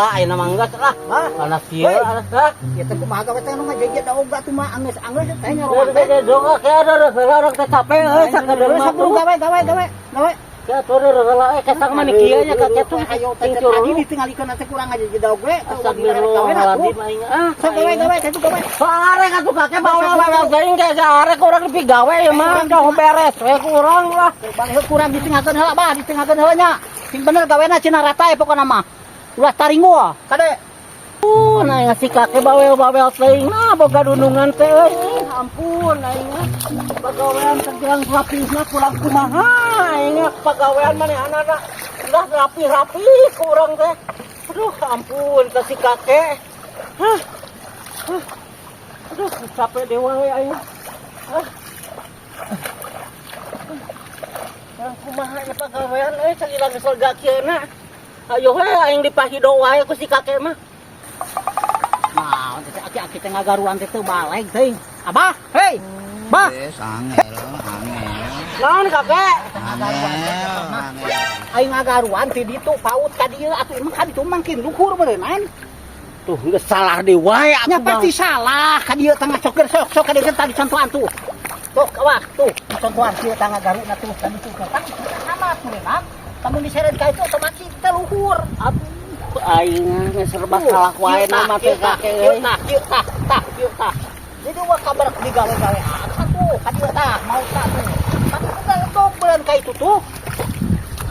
Ah, ayeuna mah geus lah. Ah, Panas kieu Hei. ah. Ya teh kumaha gawe teh nu ngajejet da oga tuh mah anggeus-anggeus teh nyaroan teh. Udah kayak ada orang teh capek euy sakedeung mah. Sok buru gawe gawe gawe gawe. Ya tuh heula eh kesang mah kieu nya kakek tuh. Ayo teh tadi ditinggalikeun teh kurang ngajejet da oge. Astagfirullahaladzim aing ah. Sok gawe gawe teh tuh gawe. Arek atuh kakek bawa-bawa teuing kayak arek urang lebih gawe ya mah jauh beres we kurang lah. Balik kurang ditinggalkeun heula bah, ditinggalkeun heula nya. Sing bener gawena cenah rata pokona mah. Ulah taringgo kade. Nah si kakek bawel-bawel teuing nah boga dunungan teh euy. Ampun aing mah. Pagawean terjelang rapihna kurang kumaha aing mah pagawean manehanana udah rapi-rapi kurang teh. Aduh ampun teh si kakek. Hah. Hah. Aduh capek dewa we aing. Hah. Kurang kumaha ya pagawean euy salila geus lega kieu na. Ayo we aing dipahido wae ku si kakek mah. Nah, teh aki-aki teh ngagaruan teh teu baleg teuing. Abah, hei. Bah. Wes angel, angel. Naon kakek? Angel, angel. Aing ngagaruan ti ditu paut ka dieu atuh emang ka ditu mangkin luhur meureunnan. Tuh geus salah deui wae atuh. Nya pasti salah ka dieu tangga cokir sok sok ka dieu tadi contohan tuh. Tuh, awak tuh contohan kieu tangga garuna tuh ka ditu tuh. Tang sama meureunnan. Lamun diseret ka itu otomatis teh luhur. Aduh, aing geus serba salah wae nama teh kakek kieu euy. Tah, kieu tah, tah, kieu tah. Jadi wah kabar digawe-gawe atuh ka dieu tah, mau tah tuh. Tapi udah legok beureun ka itu tuh.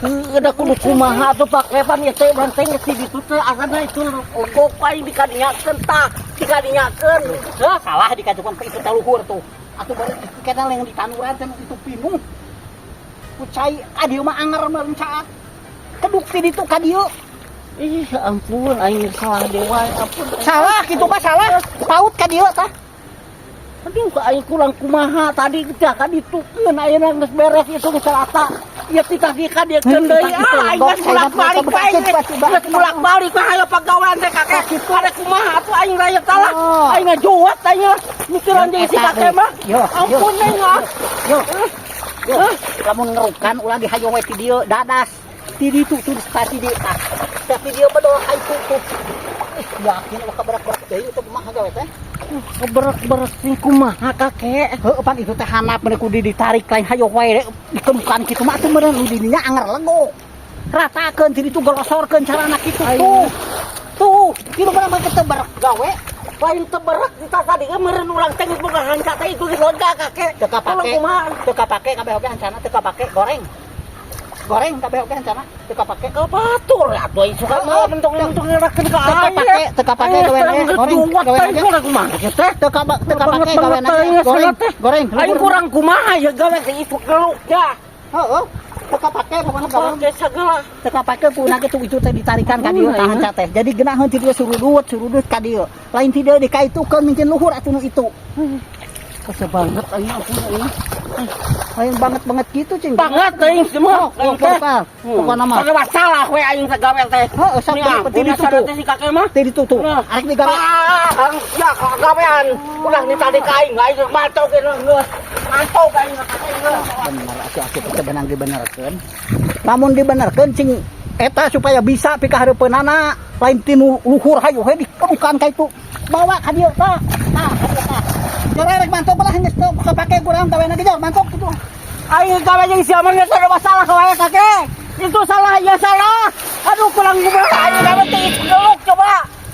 Heuh, da kudu kumaha tuh pake pan ieu teh urang teh geus di ditu teh asana itu legok aing dikadinyakeun tah, dikadinyakeun. Hah, salah dikatukan itu teh luhur tuh. Atuh baru kena yang di tanuran teh itu pinuh. Ku cai ka dieu mah anger meureun caat. Keduk ti ditu ka dieu. Ih, ampun aing salah dewa, ampun. Salah gitu mah salah. Paut ka dieu tah. Aduh, aing kurang kumaha tadi teh ka ditukeun ayeuna geus beres itu geus rata. Ieu titah dikadiekeun deui. Ah, aing geus bolak-balik bae. Geus bolak-balik mah hayo pagawean teh kakek. Ada kumaha atuh aing raya salah. Oh. Aing ngajuat aing mikiran jeung si kakek mah. Yo, yo. Ampun aing ah. Yo. Yo, lamun ngerukan ulah dihayo we ti dieu dadas. Ti ditu tuh tah ti dieu tah. Tah ti dieu bedol ka itu tuh. Ih, yakin wah kaberak-berak deui itu kumaha gawe teh? Keberak-berak sing kumaha kakek. Heuh pan itu teh handap meureun kudu ditarik lain hayo wae dikemukan kitu mah atuh meureun nu di dinya anger legok. Ratakeun ti ditu golosorkeun carana kitu tuh. Tuh, kitu mah mah teu berak gawe. Lain teberak kita tadi ge meureun urang teh geus boga hanca teh itu geus lega kakek. Teu kapake. Tolong kumaha? Teu kapake kabeh oge hancana teu kapake goreng. Goreng kabeh oge hancana teu kapake. Ka batur atuh aing suka mah mentung-mentung ngerakeun ka Teu aing. kapake, teu kapake gawe ge goreng. Gawe Gawe ge. kurang kumaha teh? Teu kapake gawe Banget goreng. teh. Goreng. Aing kurang kumaha ya gawe teh itu geluk ya. Heeh. Teu kapake pokona gawe. Pake segala. Teu kapake kuna kitu itu teh ditarikan ka dieu tah hanca teh. Jadi geunaheun ti dieu surudut, surudut ka dieu. Lain ti dieu dikaitukeun mungkin luhur atuh nu itu. Kese banget aing ampun aing. Lain banget-banget gitu cing. Banget aing semua. Oh, pokoknya pokona mah. Pakai masalah we aing teh gawe teh. Heeh, sok Ini ti ampun ditu asana tuh. teh si kakek mah. Ti ditu tuh. Nah. Arek digawe. Ah, ya gawean. Ulah ni tadi ka aing, aing mantok geus geus. Mantok aing ka kakek geus. Bener aki-aki teh benang dibenerkeun. Lamun dibenerkeun cing eta supaya bisa pikahareupeunana lain tinu luhur hayu he dikerukan ka itu. Bawa ka dieu tah. Tah, ka dieu tah. Jare rek mantok belah geus teu kapake kurang gawena ge jor mantok kitu. Aing gawe jeung sia mah geus ada masalah ka kakek. Itu salah ya salah. Aduh kurang kumaha aing gawe teh itu geluk coba.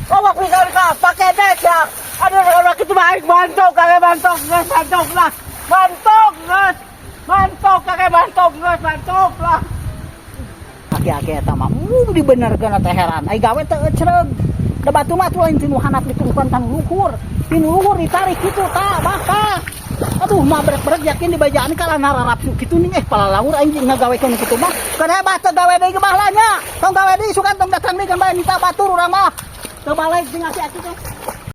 Bawa pisan ka pake deh ya. Aduh kalau kitu mah aing mantok kakek mantok geus mantok lah. Mantok geus. Mantok kakek mantok geus mantok lah. Aki-aki eta mah dibenerkeun teh heran. Ai gawe teu ecreug. Da batu mah atuh lain tinu handap diturukan kan luhur. Tinu luhur ditarik kitu tah bah. Aduh mah berek-berek yakin di bajaan kalah nararapsu kitu nih palalaur aing jeung ngagawekeun kitu mah. Kana bah teu gawe deui gebah lah nya. Tong gawe deui sugan tong datang deui kan bae minta batur urang mah. Teu balik jeung aki-aki teh.